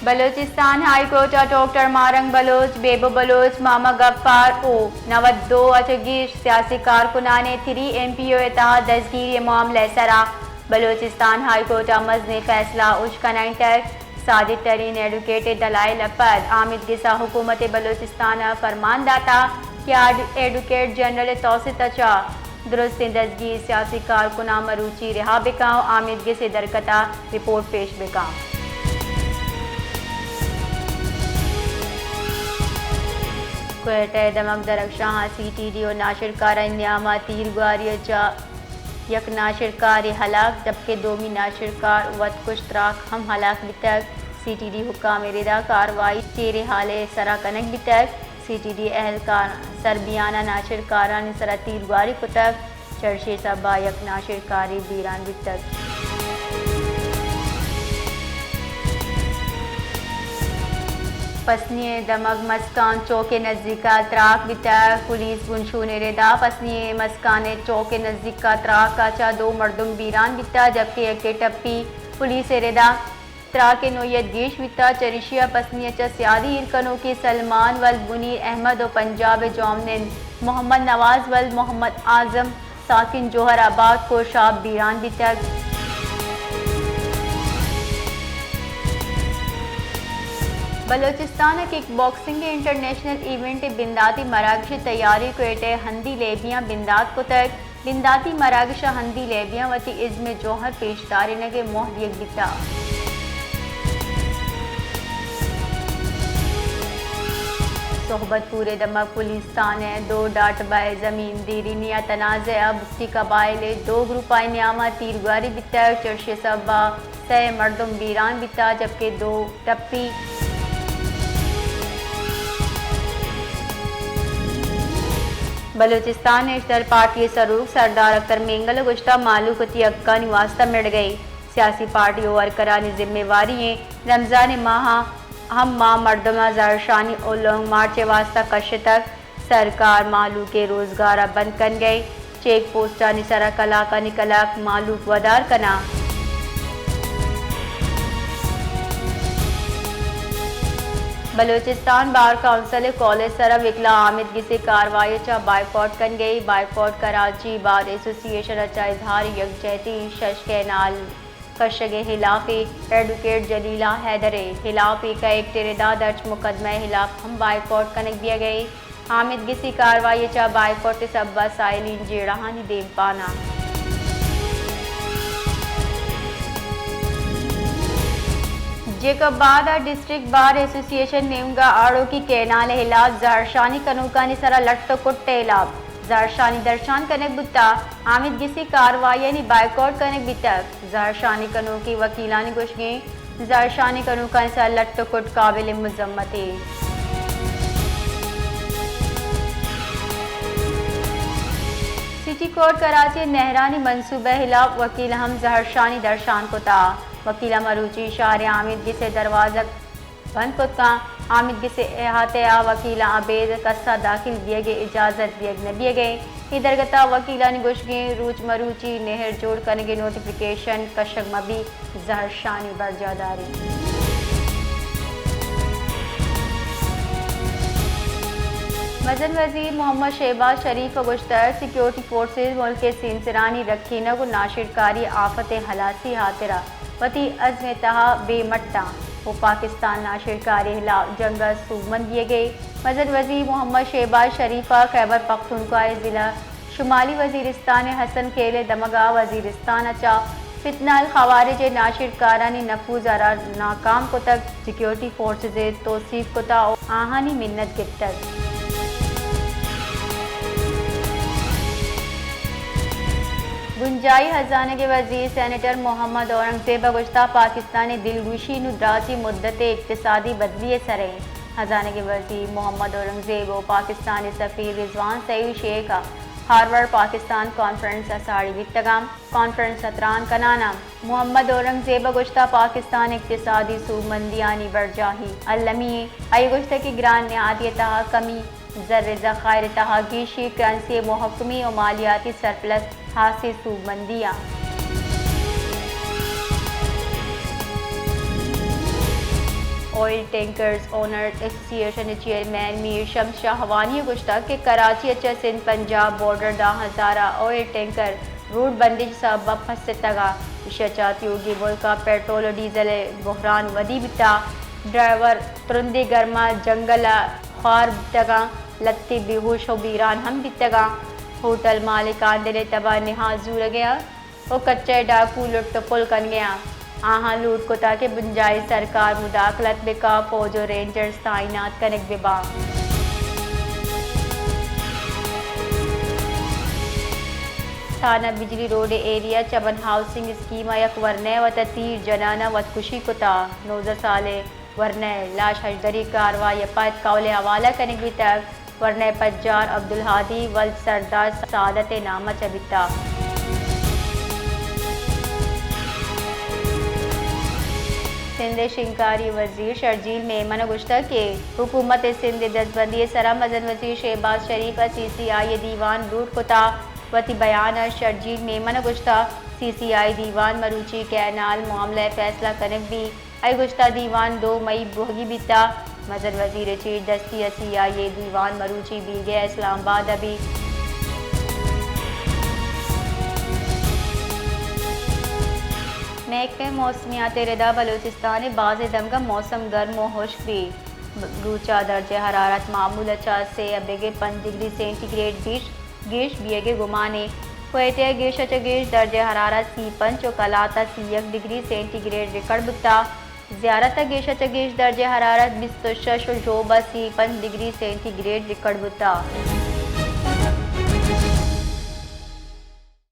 Balochistan high court ءَ ڈاکٹر ماہ رنگ بلوچ، بیبو بلوچ، محمد غفار ءُ نود دو ءَ چہ گیش سیاسی کارکنان ءِ تھری ایم پی او ءِ تہا دزگیری ءِ معاملہ ءِ سرا بلوچستان ہائی کورٹ ءَ مزنیں فیصلہ اش کنائینتگ۔ سادت ترین ایڈوکیٹ ءِ دلائل ءَ پد آمید گس ءَ حکومت بلوچستان ءَ فرمان داتہ کہ آڈ-، ایڈوکیٹ جنرل ءِ توسط ءَ چہ درستیں دزگیر سیاسی کارکناں مروچی رہا بکن ءُ آمید گس ءِ درگت ءَ رپورٹ پیش بکن۔ کوئٹہ ءِ دمگ درخشاں ءَ سی ٹی ڈی ءُ ناشرکارانی نیام ءَ تیرگواری ءَ چہ یک ناشرکارے ہلاک، جبکہ دومی ناشرکار وت کش تراک ہم ہلاک بیتگ۔ سی ٹی ڈی حکام ءِ ردا کاروائی چیریں حالے ءِ سرا کنگ بیتگ۔ سی ٹی ڈی اہلکار سربیانہ ناشرکارانی سرا تیرگواری کتگ۔ چرشی سبا یک ناشرکارے بیران بیتگ۔ پسنی ءِ دمگ مسکان چوک ءِ نزیک ءَ تراک بیتگ۔ پولیس گونشون ءِ ردا پسنی ءِ مسکان ءِ چوک ءِ نزیک ءَ تراک ءَ چہ دو مردم بیران بیتگ، جبکہ یکے ٹپی۔ پولیس ءِ ردا تراک ءِ نوعیت گیش بیتگ، چریشی ءَ پسنی ءَ چہ سیادی ایر کنوکیں سلمان ولد منیر احمد ءُ پنجاب ءِ جوانند محمد نواز ولد محمد اعظم ساکن جوہر آباد کوشاب بیران بیتگ۔ بلوچستان ءَ کک باکسنگ ءِ انٹرنیشنل ایونٹ ءِ بنداتی مراگش ءِ تیاری کوئٹہ ءِ ہندی لیبیاں بندات کتگ۔ بنداتی مراگش ءَ ہندی لیبیاں وتی ازم ءِ جوہر پیش دارینگ ءِ موہ دیگ بیتگ۔ صحبت پور ءِ دمگ پولیس تھانہ ءِ دو ڈاٹ بئے زمین دیرینی ءِ تنازعہ ءَ بگٹی قبائل ءِ دو گروپانی نیام ءَ تیرگواری بیتگ۔ چرشی ءِ سبب ءَ سئے مردم بیران بیتگ، جبکہ دو ٹپی۔ بلوچستان نیشنل پارٹی ءِ سروک سردار اختر مینگل ءَ گوشتگ، مھلوک وتی حقانی واستہ مڑگ ءَ اِنت۔ سیاسی پارٹی ءُ ورکرانی ذمہ واری اِنت۔ رمضان ءِ ماہ ءَ ہم ما مردماں زھرشانی ءُ لانگ مارچ ءِ واستہ کشتگ۔ سرکار مھلوک ءِ روزگار ءَ بند کنگ ءَ اِنت، چیک پوسٹانی سر ءَ کلاکانی کلاک مھلوک ودار کناں۔ بلوچستان بار کونسل ءِ قول ءِ سر ءَ وکلاں آمید گس ءِ کاروائی ءَ چہ بائیکاٹ کنگ ءَ اِنت۔ بائیکاٹ کراچی بار ایسوسی ایشن ءَ چہ اظہار یکجہتی، شش کینال کشگ ءِ ہلاپ ءَ ایڈوکیٹ جلیلہ حیدر ءِ ہلاپ ءَ ایک ایکٹ ءِ ردا درج مقدمہ ءِ ہلاپ ہم بائیکاٹ کنگ بیگ ءَ اِنت۔ آمید گس ءِ کاروائی ءَ چہ بائیکاٹ ءِ سبب ءَ سائلین جیڑہانی دیمپان اَنت۔ جیکب آباد ءَ ڈسٹرکٹ بار ایسوسی ایشن نیمگ ءَ آڑوکی کینال ءِ ہلاپ زھرشانی کنوکانی سر ءَ لٹ ءُ کٹ ءِ ہلاپ زھرشانی درشان کنگ بوتگ، آمید گس ءِ کاروائیانی بائیکاٹ کنگ بیتگ۔ زھرشانی کنوکیں وکیلانی گوشگ اِنت، زھرشانی کنوکانی سر ءَ لٹ ءُ کٹ قابل مذمت اِنت۔ سٹی کورٹ کراچی ءِ نہرانی منصوبہ ءِ ہلاپ وکیل ءَ ہم زھرشانی درشان کتگ۔ وکیل ءَ مروچی شہر ءِ آمید گس ءِ دروازگ بند کت کنت۔ آمید گس ءِ احاطہ ءَ وکیلاں ابید کس ءَ داخل بیگ ءِ اجازت دیگ نہ بیگ ءَ اِنت۔ اے درگت ءَ وکیلانی گوشگ اِنت، روچ مروچی نہر جوڑ کنگ ءِ نوٹیفکیشن کشگ مہ بیت، زھرشانی برجاہ داریں۔ مزن وزیر محمد شہباز شریف ءَ گوشتگ، سیکورٹی فورسز ملک ءِ سیمسرانی رکینگ ءُ ناشرکاری آفت ءِ ہلاسی ءِ ہاترا وتی عزم ءِ تہا بے مٹ اَنت ءُ پاکستان ناشرکاری ءِ ہلاپ جنگ ءَ سوبمند بیگ ءَ اِنت۔ مزن وزیر محمد شہباز شریف ءَ خیبر پختونخوا ءِ ضلع شمالی وزیرستان ءِ حسن خیل ءِ دمگ ءَ وزیرستان ءَ چہ فتنہ الخوارج ءِ ناشرکارانی نفوذ ءَ را ناکام کتگ، سیکورٹی فورسز ءَ توسیپ کتگ ءُ آہانی منت گپتگ۔ بنجاہی ہزانگ ءِ وزیر سینیٹر محمد اورنگزیب ءَ گوشتگ، پاکستان ءِ دلگوشی نوں دراجیں مدت ءِ اقتصادی بدلی ءِ سر ءَ اِنت۔ ہزانگ ءِ وزیر محمد اورنگزیب ءُ پاکستان ءِ سفیر رضوان سعید شیخ ءَ ہارورڈ پاکستان کانفرنس ءَ ساڑی بیتگ اَنت۔ کانفرنس ءَ تران کنان ءَ محمد اورنگزیب ءَ گوشتگ، پاکستان ءِ اقتصادی سوبمندیانی برجاہیں المی اِنت۔ آئی ءَ گوشتگ کہ گران نہادی ءِ تہا کمی، زر ءِ ذخائر ءِ تہا گیشی، کرنسی ءِ مھکمی ءُ مالیاتی سرپلس ہاسیں سوبمندی اَنت۔ آئل ٹینکرز اونرز ایسوسی ایشن ءِ چیئرمین میر شمس شاہوانی ءَ گوشتگ کہ کراچی ءَ چہ سندھ پنجاب بارڈر داں ہزار ءَ آئل ٹینکر روڈ بندش ءِ سبب ءَ پھستگ ءُ ایشی ءَ چہ تیوگیں ملک ءَ پٹرول ءُ ڈیزل ءِ بحران ودی بیتگ۔ ڈرائیور ترندیں گرم ءَ جنگل ءَ خوار بیتگ ءُ لھتے بے ہوش ءُ بیران ہم بیتگ۔ ہوٹل مالکان دل ءِ تب ءَ نہاد زورگ ءَ اَنت ءُ کچہ ءِ ڈاکو لٹ ءُ پل کنگ ءَ اَنت۔ آہاں لوٹ کتگ کہ بنجاہی سرکار مداخلت بہ کنت، فوج ءُ رینجرز تعینات کنگ بہ بنت۔ تھانہ بجلی روڈ ءِ ایریا چمن ہاؤسنگ اسکیم ءَ یک ورنئے وت ءَ تیر جنان ءَ وتکشی کتگ۔ نوزدہ سالیں ورنئے لاش ہژدری کاروائی ءَ پد کہول ءِ حوالہ کنگ بیتگ۔ ورنئے پجار عبدالہادی ولد سردار سعادت ءِ نام ءَ چہ بیتگ۔ سندھ ءِ شنگکاری وزیر شرجیل میمن ءَ گوشتگ کہ حکومت سندھ ءِ دزبندی ءِ سرا مزن وزیر شہباز شریف ءَ سی سی آئی ءِ دیوان لوٹ کتگ۔ وتی بیان ءَ شرجیل میمن ءَ گوشتگ، سی سی آئی دیوان مروچی کینال معاملہ ءِ فیصلہ کنگ بیت۔ آئی ءَ گوشتگ، دیوان دو مئی بوہگی بیتگ۔ مزن وزیر ءِ چیر دستی ءَ سی آئی ءِ دیوان مروچی بیگہ ءَ اسلام آباد ءَ بیت۔ محکمہ موسمیات ءِ ردا بلوچستان ءِ بازیں دمگ ءَ موسم گرم ءُ ہشک بیت۔ روچ ءَ درجہ حرارت معمول ءَ چہ سے ءَ بگر پنچ ڈگری سینٹی گریڈ بیش گیش بیگ ءِ گمان اِنت۔ کوئٹہ ءَ گیش ءَ چہ گیش درجہ حرارت سی پنچ ءُ کلات ءَ سی یک ڈگری سینٹی گریڈ ریکارڈ بوتگ۔ زیارت ءَ گیش ءَ چہ گیش درجہ حرارت بیست ءُ شش ءُ ژوب ءَ سی پنچ ڈگری سینٹی گریڈ ریکارڈ بوتگ۔